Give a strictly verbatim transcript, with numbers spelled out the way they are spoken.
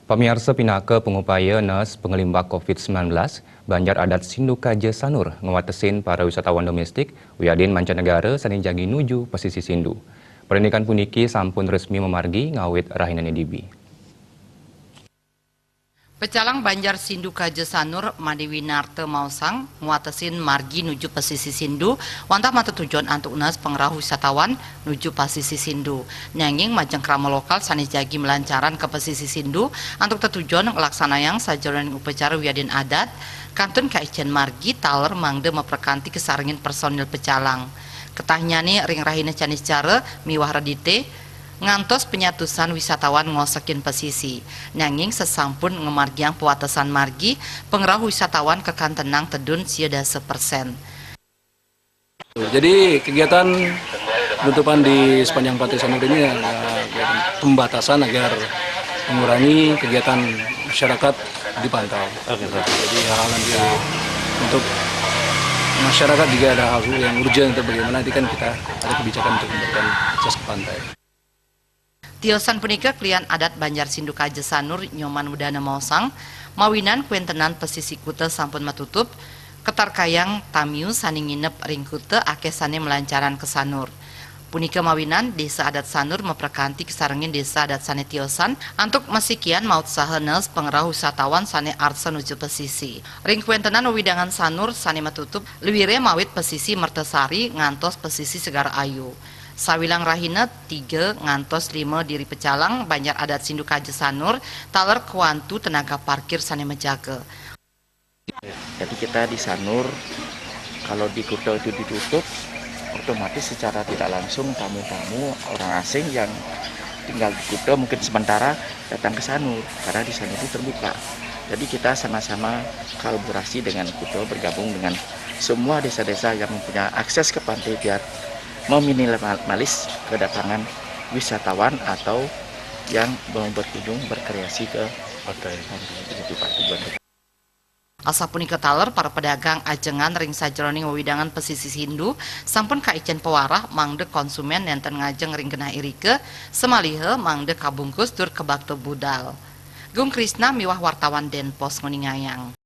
Pamiarsa, pinaka pangupaya naes pangelimbak covid sembilan belas, Banjar Adat Sindu Kaja Sanur ngwatesin para wisatawan domestik wiadin mancanegara sane jagi nuju pesisir Sindu. Parindikan puniki sampun resmi mamargi ngawit rahinane dibi. Pecalang Banjar Sindu Kaja Sanur Made Winarta maosang ngwatesin margi nuju pesisir Sindu wantah matetujon antuk naes pangrauh wisatawan nuju pesisir Sindu. Nanging majeng krama lokal sane jagi malancaran ka pesisir Sindu antuk tetujon nglaksanayang sajeroning upacara wiadin adat, kantun kaicen margi taler mangda maprekanti kasarengin personil pecalang. Ketahnyane ring rahina Caniscara miwah Redite, ngantos panyatusan wisatawan ngosekin pesisi. Nanging sasampun ngamargiang pawatesan margi, pangrauh wisatawan kakantenang tedun sia dasa persen. Jadi kegiatan penutupan di sepanjang Pantai Sanur ini adalah pembatasan agar mengurangi kegiatan masyarakat di pantai. Oke, Pak. Jadi hal-hal nanti untuk masyarakat juga ada hal yang urgent untuk bagaimana nanti kan kita ada kebijakan untuk memberikan akses ke pantai. Tiosan punika klian adat Banjar Sindu Kaja Sanur Nyoman Udana maosang, mawinan kwentenan pesisi kuta sampun matutup, katarkayang tamiu sane nginep ring kuta akeh sane malancaran ka Sanur. Punika mawinan Desa Adat Sanur maprekanti kasarengin desa adat sane tiosan antuk masikian mautsaha naes pangrauh wisatawan sane arsa nuju pesisi. Ring kwentenan wewidangan Sanur sane matutup, luire mawit pesisi Mertasari ngantos pesisi Segara Ayu. Sawilang rahina tiga ngantos lima diri pecalang Banjar Adat Sindu Kaja Sanur taler kawantu tenaga parkir sane majaga. Jadi kita di Sanur, kalau di kuta itu ditutup, otomatis secara tidak langsung tamu-tamu orang asing yang tinggal di kuta mungkin sementara datang ke Sanur, karena di Sanur itu terbuka. Jadi kita sama-sama kolaborasi dengan kuta, bergabung dengan semua desa-desa yang mempunyai akses ke pantai biar meminimalis kedatangan wisatawan atau yang mau berkunjung berkreasi ke pantai. Itu, Pak, tujuan kita. Asapunika taler para pedagang ajengan ring sajeroning wewidangan pesisi Sindu sampun kaicen pawarah mangda konsumen nenten ngajeng ring genah irika, samaliha mangda kabungkus tur kabakta budal. Gung Krisna miwah wartawan Denpos nguningayang.